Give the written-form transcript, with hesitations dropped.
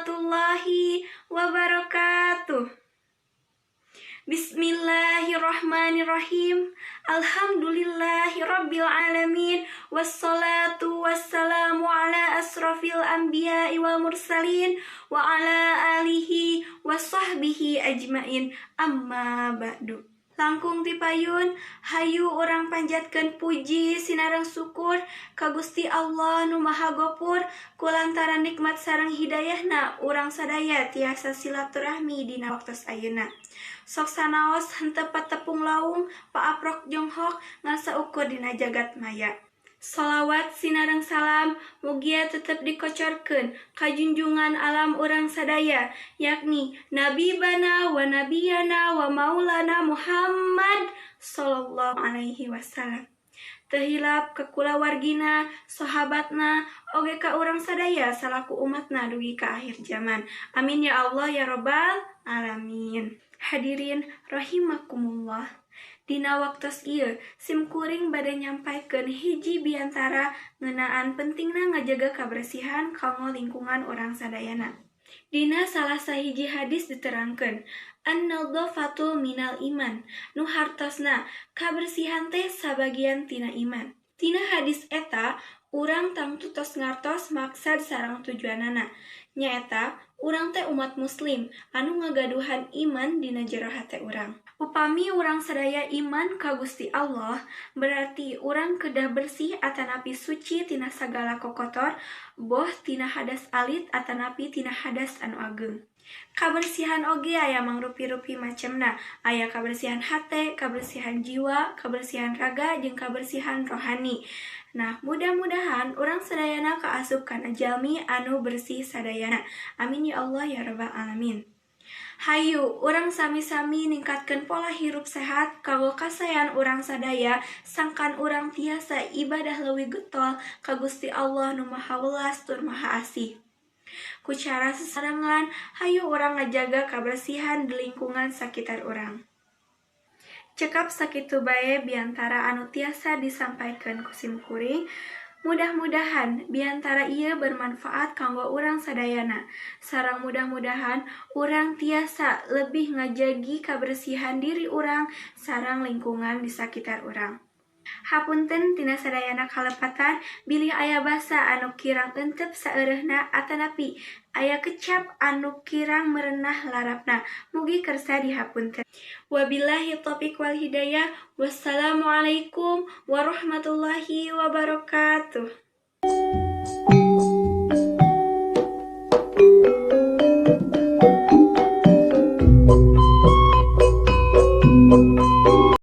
Warahmatullahi wabarakatuh. Bismillahirrahmanirrahim. Alhamdulillahirabbil alamin wassalatu wassalamu ala asrafil anbiya'i wal mursalin wa ala alihi wa sahbihi ajmain. Amma ba'du. Langkung tipayun, hayu urang panjatkeun puji sinareng syukur ka Gusti Allah nu Maha Gopur, kulantaran nikmat sareng hidayahna urang sadaya tiasa silaturahmi dina waktos ayeuna. Sok sanaos henteu patepung laung, paaprok jonghok ngan saukur dina jagat maya. Salawat sinareng salam mugia tetep dikocorkeun ka junjungan alam urang sadaya, yakni Nabi bana wa nabiyana wa maulana Muhammad sallallahu alaihi wasallam. Teu hilap ka kulawargina, sahabatna, oge ka urang sadaya salaku umatna dugi ka akhir zaman. Amin ya Allah ya Robbal alamin. Hadirin rahimakumullah. Dina waktos ieu sim kuring bade nyampaikeun hiji biantara ngeunaan pentingna ngajaga kabersihan kanggo lingkungan urang sadayana. Dina salah sahiji hadis diterangkeun, an-nadhafatu minal iman, nu hartosna kabersihan teh sabagian tina iman. Tina hadis eta urang tangtu tos ngartos maksad sareng tujuanana, nyaeta urang teh umat muslim anu ngagaduhan iman dina jero hate urang. Upami urang sadaya iman ka Gusti Allah, berarti urang kedah bersih atanapi suci tina sagala kokotor, boh tina hadas alit atanapi tina hadas anu ageng. Kabersihan oge aya mangrupi-rupi macemna, aya kabersihan hate, kabersihan jiwa, kabersihan raga, jeung kabersihan rohani. Nah, mudah-mudahan urang sadayana kaasup kana jalmi anu bersih sadayana. Amin ya Allah ya Rabbal alamin. Hayu, urang sami-sami ningkatkeun pola hirup sehat kanggo kasaean urang sadaya, sangkan urang tiasa ibadah leuwih getol ka Gusti Allah nu Maha Welas tur Maha Asih. Ku cara sasarengan, hayu urang ngajaga kabersihan di lingkungan sakitar urang. Cekap sakitu bae biantara anu tiasa disampaikeun ku sim kuring. Mudah-mudahan biantara ieu bermanfaat kanggo urang sadayana. Sareng mudah-mudahan urang tiasa lebih ngajagi kabersihan diri urang sareng lingkungan di sakitar urang. Hapunten tina sadayana kalepatan, bilih aya basa anu kirang entep saeureuhna atanapi aya kecap anu kirang merenah larapna. Mugi kersa dihapunten. Wabillahi taufiq wal hidayah. Wassalamualaikum warahmatullahi wabarakatuh.